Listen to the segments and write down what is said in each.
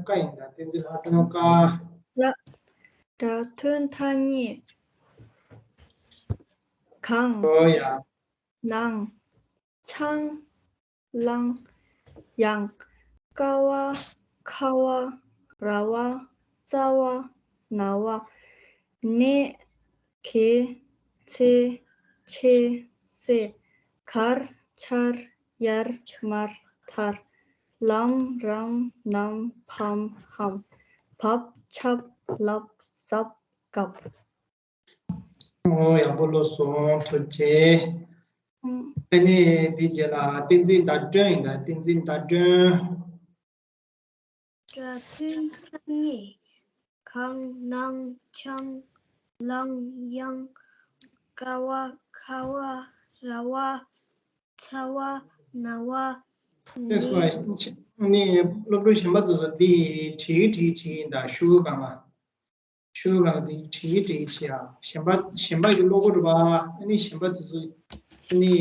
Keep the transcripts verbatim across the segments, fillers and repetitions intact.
ཀ་ཡིན་ད། བསྟན་འཛིན་ལྷ་སྒྲོན་ཀ། ལ། སྒྲ་དོན་ཐ་སྙད། གང་། ཨོ་ཡ། ནང་། ཆང་། ལང་། ཡང་། ཀ་བ། ཁ་བ། ར་བ། ཙ་བ། ན་བ། ནས། གས། ཚེ། ཆེ། སེ། གར། ཆར། ཡར། མར། མཐར། ལམ། རམ། ནམ། ཕམ། ཧམ། བབ། ཆབ། ལབ། ཟབ། གབ། ཨོ་ཡག་པོ་ལོ་སོང་། ཐུགས་རྗེ་ཆེ། ཨ་ནི་འདི་རྗེས་ལ་བསྟན་འཛིན་ཟླ་སྒྲོན་ཡིན་ད། བསྟན་འཛིན་ཟླ་སྒྲོན། སྒྲ་དོན་ཐ་སྙད། གང་། ནང་། ཆང་། ལང་། ཡང་། ཀ་བ། ཁ་བ། ར་བ། ཚ་བ། ན་བ། ནས། ཨ་ནི་སློབ་ཕྲུག་གཞན་པ་ཚོ་ཚོ་འདི་བྲིས་བྲིས་བྲིས་ཡིན་ད། ཤོག་གུ་སྒང་ལ། ཤོག་གུ་སྒང་ལ་འདི་བྲིས་བྲིས་བྱས་ཨ། གཞན་པ་གཞན་པ་གི་ཀློག་གི་རེད་པ། ཨ་ནི་གཞན་པ་ཚོ་ཚོ་ཨ་ནི་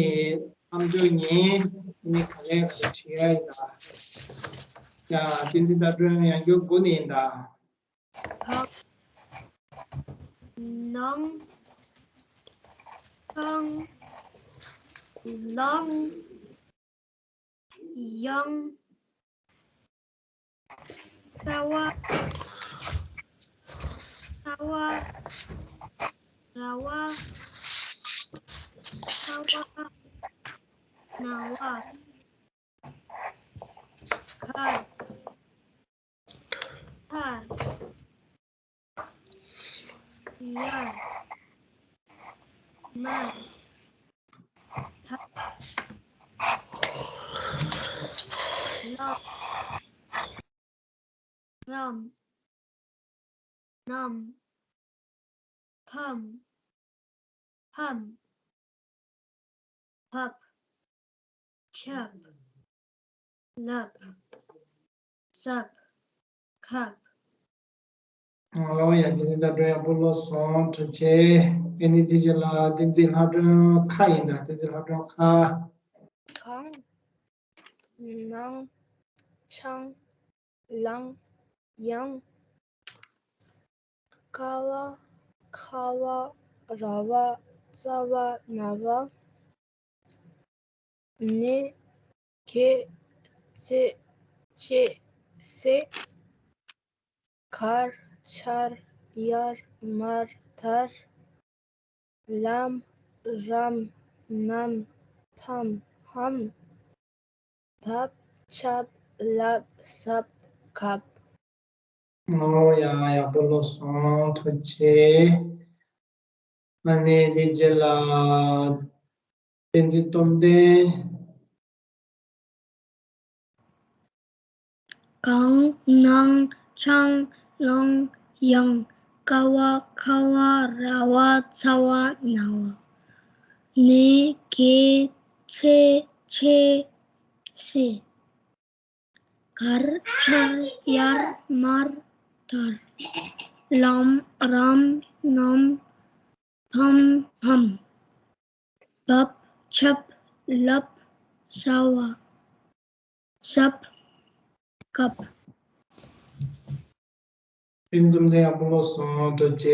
ཨམ་ཅོག་ཉན། ཨ་ནི་ག་ལེར་ག་ལེར་བྲིས་ཡ་ཡིན་ད། ཡ། བསྟན་འཛིན་ཟླ་སྒྲོན། ཡང་བསྐྱར་འགོ་ནས་ཡིན་ད། གང་། ནང་། ཆང་། ལང་། ཡང་། ཀ་བ། ཚ་བ། ར་བ། ཚ་བ། ན་བ། གར། ཆར། ཡར། མར། མཐར། ལམ། རམ། ནམ། ཕམ། ཕམ། བབ། ཆབ། ལབ། ཟབ། གབ། ཨོ་ཡ། བསྟན་འཛིན་ཟླ་སྒྲོན་ཡག་པོ་ཀློག་སོང་། ཐུགས་རྗེ་ཆེ། ཨ་ནི་འདི་རྗེས་ལ་བསྟན་འཛིན་ལྷ་སྒྲོན་ཁ་ཡིན་ད། བསྟན་འཛིན་ལྷ་སྒྲོན་ཁ། གང་། ནང་། ཆང་། ལང་། ཡང་། ཀ་བ། ཁ་བ། ར་བ། ཙ་བ། ན་བ། ནས། གས། ཚེ། ཆེ། སེ། གར། ཆར། ཡར། མར། མཐར། ལམ། རམ། ནམ། ཕམ། ཧམ། བབ། ཆབ། ལབ། ཟབ། གབ། ཨོ་ཡ། ཡག་པོ་ཀློག་སོང་། ཐུགས་རྗེ་ཆེ། ཨ་ནི་དེ་རྗེས་ལ་བསྟན་འཛིན་སྟོབས་ལྡན། གང་། ནང་། ཆང་། ལང་། ཡང་། ཀ་བ། ཁ་བ། ར་བ། ཚ་བ། ན་བ། ནས། གས། ཚེ། ཆེ། སེ། གར། ཆར། ཡར། མར། མཐར། ལམ། རམ། ནམ། ཕམ། ཧམ། བབ། ཆབ། ལབ། ཟ་བ། ཟབ། གབ། བསྟན་འཛིན་སྟོབས་ལྡན་ཡག་པོ་ཀློག་སོང་། ཐུགས་རྗེ་ཆེ།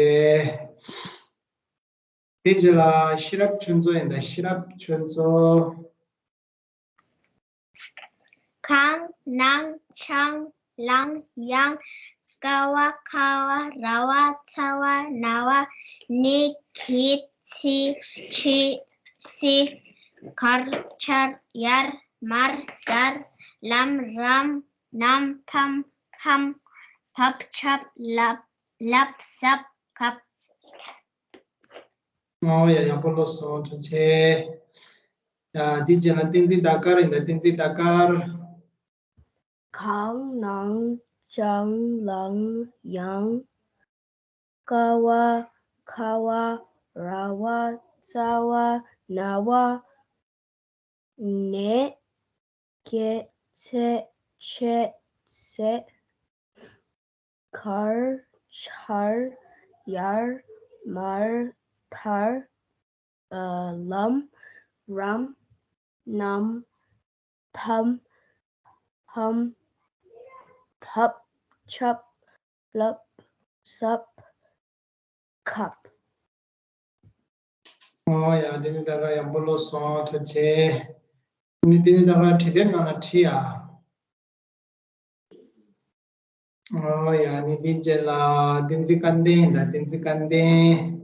དེ་རྗེས་ལ་ཤེས་རབ་ཆོས་མཚོ་ཡིན་ད། ཤེས་རབ་ཆོས་མཚོ། གང་། ནང་། ཆང་། ལང་། ཡང་། ཀ་བ། ཁ་བ། ར་བ། ཚ་བ། ན་བ། ནས། གས། ཚེ། ཆེ། སེ། གར། ཆར། ཡར། མར། མཐར། ལམ། རམ། ནམ། ཕམ། ཧམ། བབ། ཆབ། ལབ། ལབ། ཟབ། གབ། ཨོ་ཡ། ཡག་པོ་ཀློག་སོང་། ཐུགས་རྗེ་ཆེ། ཡ། དེ་རྗེས་ལ་བསྟན་འཛིན་ཟླ་དཀར་ཡིན་ད། བསྟན་འཛིན་ཟླ་དཀར། གང་། ནང་། ཆང་། ལང་། ཡང་། ཀ་བ། ཁ་བ། ར་བ། ཚ་བ། ན་བ། ནས། གས། ཚེ། ཆེ། སེ། གར། ཆར། ཡར། མར། མཐར། ལམ། རམ། ནམ། ཕམ། ཧམ། བབ། ཆབ། ལབ། ཟབ། ཁབ། ཨོ་ཡ། དེ་ནི་ད་ག་ཡག་པོ་ལོ་སོང་། ཐུགས་རྗེ་ཆེ། ནི་དེ་ནི་ད་ག་བྲིས་དེབ་ནང་ལ་བྲིས་ཡ། ཨོ་ཡ། ནི་དེ་རྗེས་ལ་བསྟན་འཛིན་སྐལ་ལྡན་ཡིན་ད། བསྟན་འཛིན་སྐལ་ལྡན།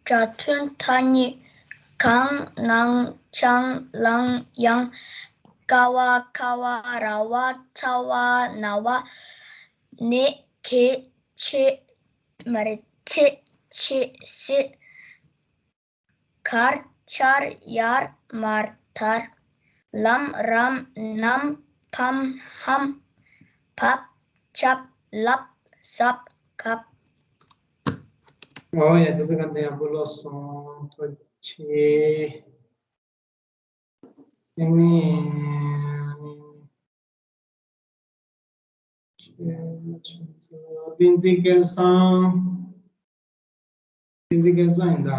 སྒྲ་ཐོན་ཐ་སྙད། གང་། ནང་། ཆང་། ལང་། ཡང་། ཀ་བ། ཁ་བ། ར་བ། ཚ་བ། ན་བ། ནས། གས། ཆས། མར། ཚེ། ཆེ། སེ། གར། ཆར། ཡར། མར། དར། ལམ། རམ། ནམ། ཕམ། ཧམ། བབ། ཆབ། ལབ། ཟབ། ཁབ། ཨོ་ཡ། དེ་ཚོ་ག་འདྲ་ཡག་པོ་ལོ་སོང་། ཐུགས་རྗེ་ཆེ། ཨ་ནི། བསྟན་འཛིན་སྐལ་བཟང་། བསྟན་འཛིན་སྐལ་བཟང་ཡིན་ད།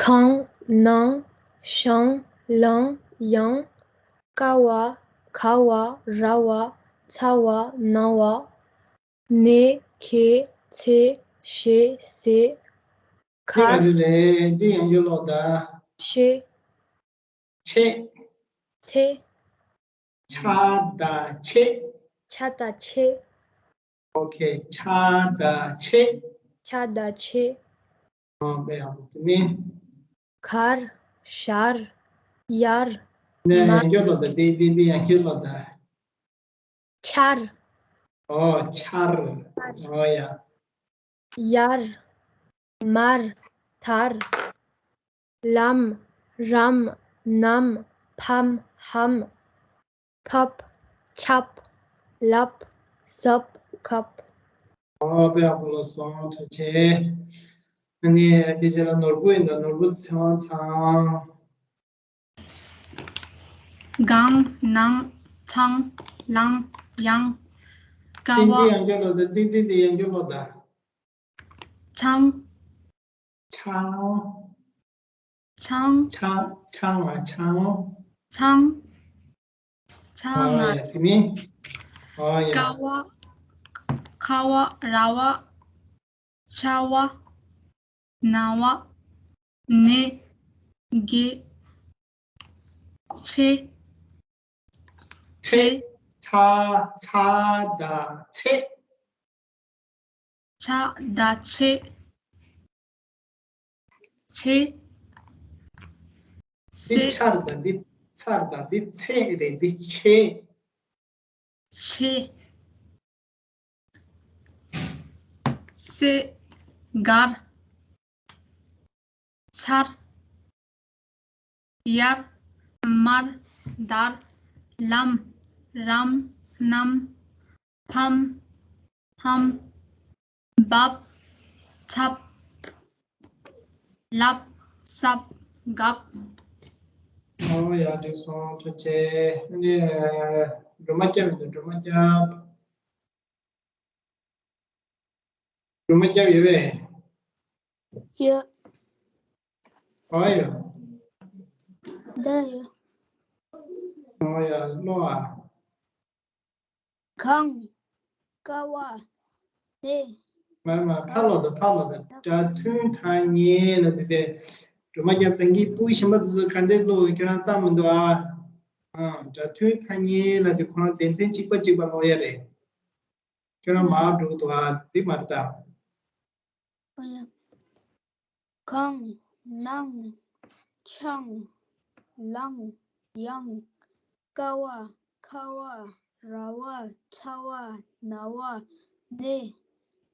གང་། ནང་། ཆང་། ལང་། ཡང་། ཀ་བ། ཁ་བ། ར་བ། ཚ་བ། ན་བ། ནས། གས། ཚེ། ཆས། སེ། གར། འདི་ག་རེ་རེད། འདི་ཡང་བསྐྱར་ཀློག་ད། ཆེ། ཆེ། ཚེ། ཆ་ད་ཆེ། ཆ་ད་ཆེ། ཨོ་ཁེ། ཆ་ད་ཆེ། ཆ་ད་ཆེ། ཨོ་དཔེ་ཡག་པོ། དེ་ནས། གར། ཤར། ཡར། ནས་མར། ཡང་བསྐྱར་ཀློག་ད། དེ་དེ་དེ་ཡང་བསྐྱར་ཀློག་ད། ཆར། ཨོ་ཆར། ཨོ་ཡ། ཡར། མར། དར། ལམ། རམ། ནམ། ཕམ། ཧམ། བབ། ཆབ། ལབ། ཟབ། ཁབ། ཨོ་དཔེ་ཡག་པོ་ལོ་སོང་། ཐུགས་རྗེ་ཆེ། ཨ་ནི་དེ་རྗེས་ལ་ནོར་བུ་ཡིན་ད། ནོར་བུ་ཚེ་དབང་ཚང་། གང་། ནང་། ཆང་། ལང་། ཡང་། ཀ་བ། ཏིང་ཏིང་ཡང་བསྐྱར་ཀློག་ད། ཏིང་ཏིང་དེ་ཡང་བསྐྱར་ཀློག་ད། ཆང་། ཆང་། ཆང་། ཆང་། ཆང་། ཨ། ཆང་། ཆང་། ཆང་། ཨ་ཡ། དེ་ནི། ཨ་ཡ། ཀ་བ། ཁ་བ། ར་བ། ཆ་བ། ན་བ། ནས། གས། ཆས། ཚེ། ཚེ། ཚ། ཚ་ད་ཚེ། ཚ་ད་ཚེ། ཚེ། འདི་ཚེ། ཚར་ད། འདི་ཚར་ད། འདི་ཚེ་རེད། འདི་ཆེ། ཆེ། སེ། གར། ཆར། ཡར། མར། དར། ལམ། རམ། ནམ། ཕམ། ཧམ། བབ། ཆབ། ལབ། སྲབ། གབ། ཨོ་ཡ། འགྲིག་སོང་། ཐུགས་རྗེ་ཆེ། ཨ་ནི་སྒྲོལ་མ་སྐྱབས་ཡོད་འདུག་སྒྲོལ་མ་སྐྱབས། སྒྲོལ་མ་སྐྱབས་ཡོད་པས། ཡོད། ཨོ་ཡ། ད་ཡོད། ཨོ་ཡ། ཀློག་ཨ། གང་། ཀ་བ། ནས། མ་མ། ཕར་ཀློག་དང་། ཕར་ཀློག་དང་། སྒྲ་ཐོན་ཐ་སྙད་ལབ་དུས་དེ། སྒྲོལ་མ་སྐྱབས། ད་གིན་སྤུ་གུ་གཞན་པ་ཚོས་ག་འདྲས་ཀློག་ཡོད། ཁྱོད་རང་བལྟས་མི་འདུག་ཨ། ཨ། སྒྲ་ཐོན་ཐ་སྙད་ལབ་དུས་ཁོ་རང་སྡེ་ཚན་གཅིག་པ་གཅིག་པ་ཀློག་ཡ་རེད། ཁྱོད་རང་མར་འགྲོ་གི་འདུག་ཨ། འདི་མར་ལྟ། ཨ་ཡ། གང་། ནང་། ཆང་། ལང་། ཡང་། ཀ་བ། ཁ་བ། ར་བ། ཚ་བ། ན་བ། ནས།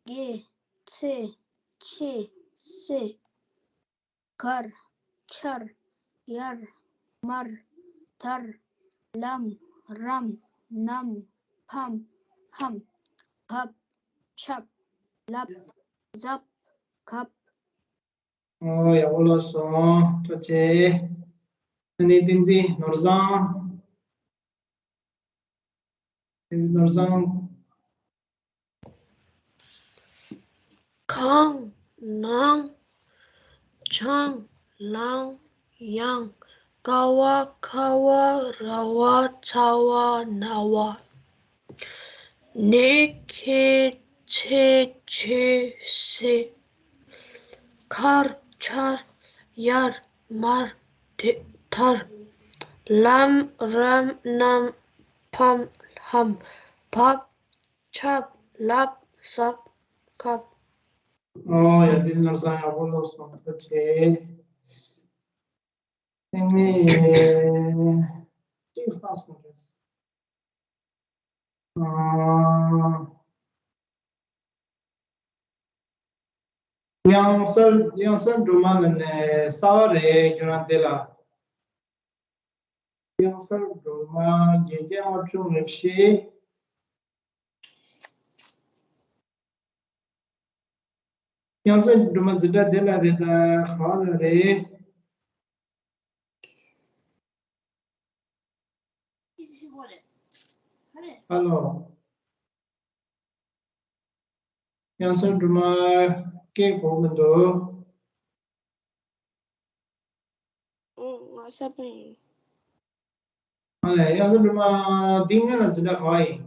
གས། ཚེ། ཆས། སེ། གར། ཆར། ཡར། མར། དར། ལམ། རམ། ནམ། ཕམ། ཧམ། བབ། ཆབ། ལབ། ཟབ། གབ། ཨོ་ཡག་པོ་ལོ་སོང་། ཐུགས་རྗེ་ཆེ། ཨ་ནི་བསྟན་འཛིན་ནོར་བཟང་། བསྟན་འཛིན་ནོར་བཟང་། གང་། ནང་། ཆང་། ལང་། ཡང་། ཀ་བ་ཁ་བ་ར་བ་ཚ་བ་ན་བ། ནེ་ཁེ་ཚེ་ཆེ་སེ། ཁར་ཆར་ཡར་མར་དེ་ཐར། ལམ་རམ་ནམ་ཕམ་ལྷམ། བབ་ཆབ་ལབ་སབ་ཁབ། ཨོ་ཡ། འདི་ནར་སང་ཡག་པོ་ལོ་སོང་ཐུགས་རྗེ་ཆེ། ཨ་ནི་གཅིག་ལྷག་སོང་རེད། ཨ། དབྱངས་གསལ། དབྱངས་གསལ་སྒྲོལ་མ་ལ་ནས་གསར་པ་རེད། ཁྱོད་རང་དེ་ལ། དབྱངས་གསལ་སྒྲོལ་མ་དགེ་རྒན་དབང་ཕྱུག་ངེས་ཤེས། དབྱངས་གསལ་སྒྲོལ་མ་འཛིན་གྲྭ་དེ་ལ་རེད་ད། ག་བ་ལ་རེད། ཧ་ལོ། དབྱངས་གསལ་སྒྲོལ་མ་སྐད་གོ་གི་འདུག་ཨང་། ང་གསར་པ་ཡིན། ཨ་ལས། དབྱངས་གསལ་སྒྲོལ་མ་འདི་སྔོན་ལ་འཛིན་གྲྭ་ག་བ་ཡིན།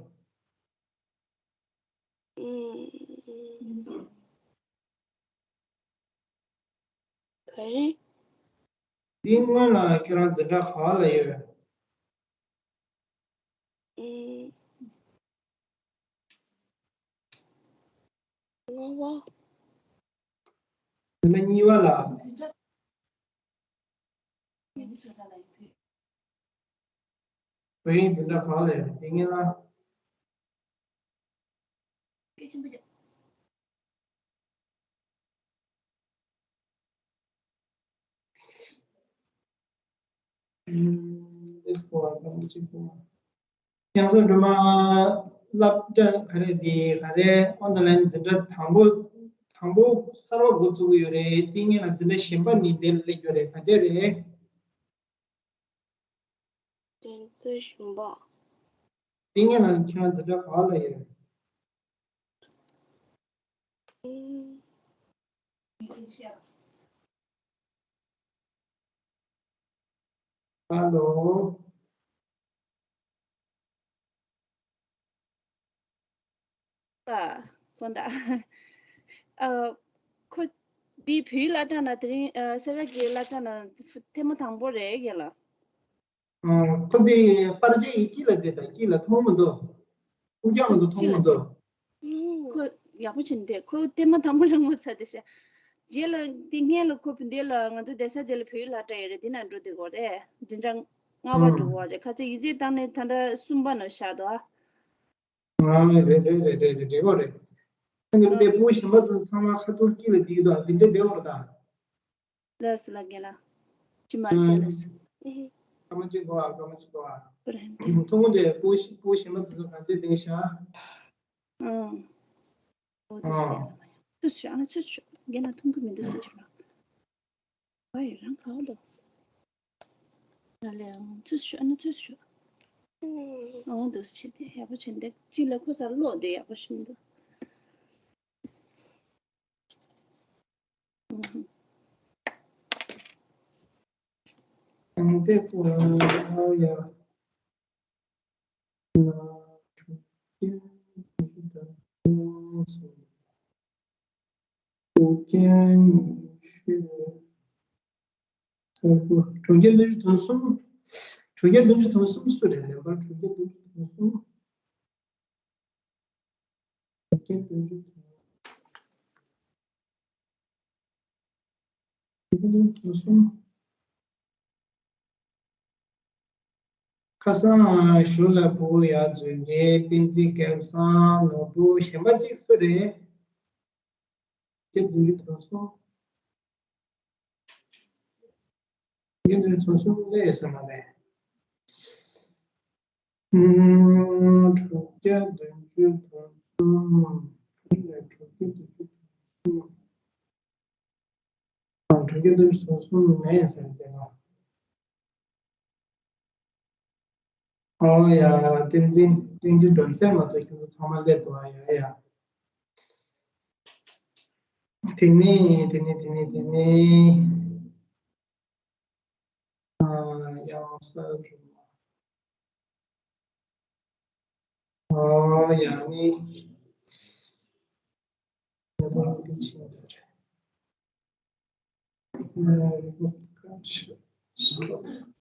ཨང་། ག་རེ། འདི་སྔོན་ལ་ཁྱོད་རང་འཛིན་གྲྭ་ག་བ་ལ་ཡོད། ཨང་། ལྔ་པ། འཛིན་གྲྭ་གཉིས་པ་ལ། བོད་ཡིག་འཛིན་གྲྭ་ག་བ་ལ་ཡོད། དེ་སྔོན་ལ། ཨུམ། དབྱངས་གསལ་སྒྲོལ་མ་སློབ་གྲྭ་ག་རེ་དེ་ག་རེ། ཨོན་ལའིན་འཛིན་གྲྭ་དང་པོ། དང་པོ་གསར་པ་འགོ་བཙུགས་ཀྱི་ཡོད་རེད། དེ་སྔོན་ལ་འཛིན་གྲྭ་གཞན་པ་ནི་དེ་ལ་སླེབས་ཡོད་རེད། ག་འདྲས་རེད། འཛིན་གྲྭ་གཞན་པ། དེ་སྔོན་ལ་ཁྱོད་རང་འཛིན་གྲྭ་ག་བ་ལ་ཡོད། ཨུམ། ཧ་ལོ། ཨ། དགོངས་དག་ཨ། ཁོ་འདི་བོད་ཡིག་བསླབ་གྲྭ་ནང་དེ་རིང་ཨ། སེ་ར་བྱེས་བསླབ་གྲྭ་ནང་ཐེངས་མ་དང་པོ་རེད་ཡ་ལ། ཨ། ཁོ་འདི་པར་ཆས་ཡི་དཀྱིལ་ལ་བསྡད་དང་། དཀྱིལ་ལ་མཐོང་མི་འདུག་ཁུག་ཀྱང་མི་འདུག་མཐོང་མི་འདུག་ཁོ་ཡག་པོ་བྱས་ནས་བསྡད། ཁོ་ཐེངས་མ་དང་པོ་ལ་ངོ་ཚ་དེ་ཤ། རྗེས་ལ་འདི་སྔོན་ལ་ཁོ་བུ་འདི་ལ་ང་ཚོ་བསྡད་ས་དེ་ལ་བོད་ཡིག་བསླབ་གྲྭ་ཡོད་རེད། འདི་ན་འགྲོ་བསྡད་ཀྱི་རེད། འཛིན་གྲྭ་ལྔ་པ་འགྲོ་གི་རེད། ཁ་ཚ་ཡིག་ཚད་བཏང་ནས་ད་ལྟ་གསུམ་པ་ན་བཞག་འདུག་ཨ། ང་རེད་རེད་རེད་རེད་རེད། འགྲིག་གོ་རེད། ཨ་ནི་འདི་སྤུ་གུ་གཞན་པ་ཚོ་ཚང་མ་ཁ་ཐོར་དཀྱིལ་ལ་བསྡད་ཀྱི་འདུག་འདི་འདྲ་བསྡད་ཡོད་རེད་ད། ལགས་སོ་ལགས་རྒན་ལགས། ཅི་མ་རེད་ལགས་སོ། སྐར་མ་གཅིག་འགོར་བ། སྐར་མ་གཅིག་འགོར་བ། ཁོ་རང་ཐུང་ངུ་དེ་སྤུ་གུ་སྤུ་གུ་གཞན་པ་ཚོ་ག་འདྲ་བསྡད་ཤག་ཨང་། འོ་དུས་སུ་བསྡད་ལ་མ་ཡོང་། ཚུར་ཤོག་ཨ་ན་ཚུར་ཤོག་རྒན་ལགས་མཐོང་གི་མི་འདུག་ཟེར་གྱི་རོགས། ཨ་ཡོད་རང་ག་བ་འདུག་ང་ལས་ཨང་ཚུར་ཤོག་ཨ་ན་ཚུར་ཤོག་ཨང་། འདུག་སེ་བྱས་ཏེ་ཡག་པོ་བྱས་ཏེ་གཅིག་ལ་ཁོ་སར་ཀློག་དེ་ཡག་པོ་ཞིག་མི་འདུག་ཨང་། ཨང་། དེ་ཀོ་ཡ། ན་དྲུག་བརྒྱ་བདུན་ཅུ་དོན་གསུམ། དྲུག་བརྒྱ་ཉི་ཤུ། དྲུག་བརྒྱ་བདུན་ཅུ་དོན་གསུམ། དྲུག་བརྒྱ་བདུན་ཅུ་དོན་གསུམ་སུ་རེད། ལན་པར་དྲུག་བརྒྱ་བདུན་ཅུ་དོན་གསུམ། དྲུག་བརྒྱ་བདུན་ཅུ་དོན། དྲུག་བརྒྱ་བདུན་ཅུ་དོན་གསུམ། ཁ་སང་ཞུ་ལ་བུ་ཡ་རྫོང་གི་བསྟན་འཛིན་སྐལ་བཟང་ནོར་བུ་གཞན་པ་གཅིག་སུ་རེད། དེ་བདུན་ཅུ་དོན་གསུམ། དེ་བདུན་ཅུ་དོན་གསུམ་ལས་ཟེར་མ་རེད། ཨུམ། དྲུག་བརྒྱ་བདུན་ཅུ་དོན་གསུམ། དྲུག་བརྒྱ་བདུན་ཅུ་དོན་གསུམ། ཨང་། དྲུག་བརྒྱ་བདུན་ཅུ་དོན་གསུམ་མེད་ཟེར་དེ་ལ། ཨོ་ཡ། བསྟན་འཛིན་བསྟན་འཛིན་སྒྲོལ་གསལ་མ་གཏོགས་ཁྱོད་ཚོ་ཚང་མ་སླེབས་འདུག་ཨ་ཡ་ཡ། དེ་ནས་དེ་ནས་དེ་ནས་དེ་ནས། ཨ། ས་འགྲོ་བ། ཨ་ཡང་ནི། ཡ་ད་འདི་ཆེན་ཟེར། ཨ་ཁ་ཤ་ཤ།